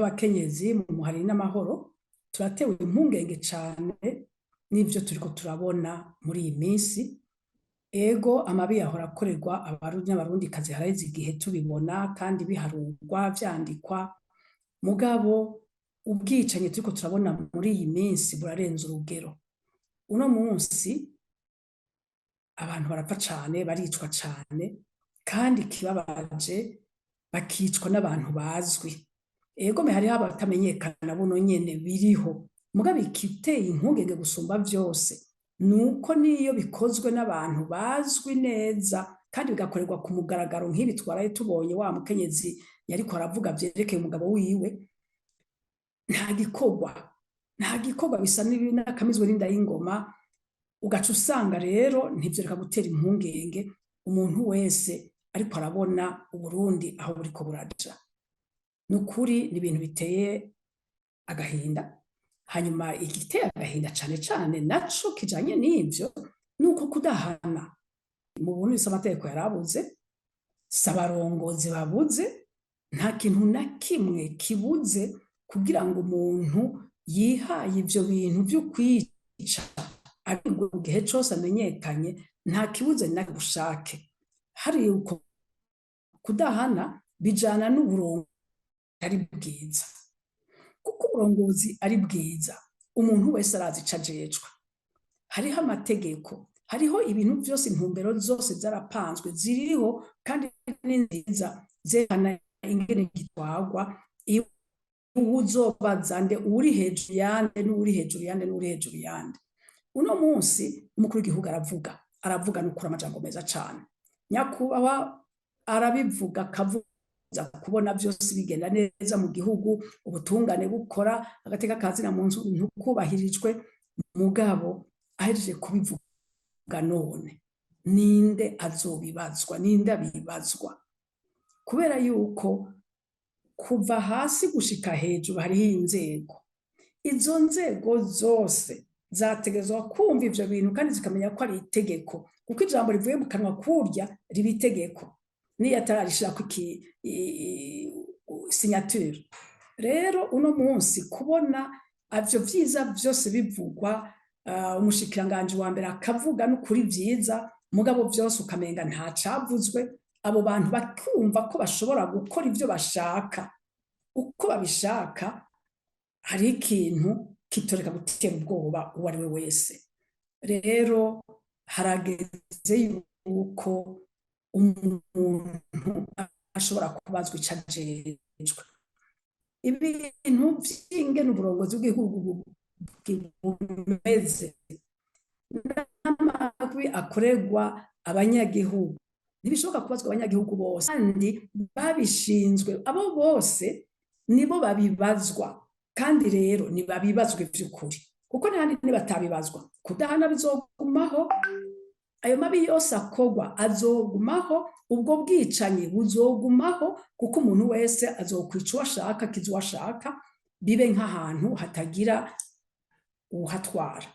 Nk'abakenyezi mu muhari n'amahoro turatewe impungenge cane n'ivyo turiko turabona muri iyi minsi. Ego, amabi yahora akorerwa Abarundi n'Abarundikazi haraheze igihe tubibona kandi biharurwa, vyandikwa, mugabo ubwicanyi turiko turabona muri iyi minsi burarenze urugero. Uno munsi abantu barapfa cane, baricwa cane, kandi ikibabaje bakicwa n'abantu bazwi. Egome hariho abatamenyekana, buno nyene biriho, mugabo igiteye impungenge gusumba vyose nuko niyo bikozwe n'abantu bazwi neza kandi bigakorerwa ku mugaragaro, nk'ibi twaraye tubonye wa mukenyezi yariko aravuga vyerekeye umugabo wiwe, nta gikorwa, nta gikorwa. Bisa n'akamizwe n'inda y'ingoma. Ugaca usanga rero ntivyoreka gutera impungenge umuntu wese ariko arabona Uburundi aho buriko buraja. Ni ukuri ni ibintu biteye agahinda. Hanyuma igiteye agahinda cane cane naco kijanye n'ivyo ni uko kudahana mu Burundi. Si amategeko yarabuze, si abarongozi babuze, nta kintu na kimwe kibuze kugira ngo umuntu yihaye ivyo bintu vyo kwica ariko mu gihe cose amenyekanye, nta kibuze na bushake. Hari uko kudahana bijana n'uburongozi ari bwiza, kuko uburongozi ari bwiza umuntu wese arazi ico ajejwe. Hariho amategeko, hariho ibintu vyose, intumbero zose zarapanzwe, ziriho kandi ni nziza, zerekana ingene gitwarwa, uwuzobaza nde, uwuri hejuru yande, n'uwuri hejuru yande, n'uwuri hejuru yande. Uno munsi umukuru w'igihugu aravuga, aravuga n'ukuri amajambo meza cane. Nyakubahwa arabivuga, akavuga kubona vyose bigenda neza mu gihugu, ubutungane bukora, agateka ka zina muntu kubahirijwe. Mugabo ahejeje kubivuga, none ninde azobibazwa? Ninde abibazwa? Kubera yuko kuva hasi gushika hejuru hariho inzego. Izo nzego zose zategerezwa kumva ivyo bintu kandi zikamenya ko ari itegeko, kuko ijambo rivuye mu kanwa kurya riba itegeko niyo atararishirako signature. Rero uno munsi kubona ivyo vyiza vyose bivugwa, umushikiranganji wa mbere akavuga n'ukuri vyiza, mugabo vyose ukamenga nta cavuzwe, abo bantu bakumva ko bashobora gukora ivyo bashaka uko babishaka, hari ikintu kitoreka gutera ubwoba uwo ari we wese. Rero harageze yuko umuntu ashobora kubazwa ico ajejwe. Ibintu vy'ingene uburongozi bw'igihugu bumeze n'amabi akorerwa abanyagihugu ntibishoboka kubazwa abanyagihugu bose, kandi babishinzwe abo bose nibo babibazwa. Kandi rero ntibabibazwe vy'ukuri, kuko n'ahandi nibatabibazwa kudahana bizogumaho, ayo mabi yose akorwa azogumaho, ubwo bwicanyi buzogumaho, kuko umuntu wese azokwica uwo ashaka, akiza uwo ashaka, bibe nk'ahantu hatagira uhatwara.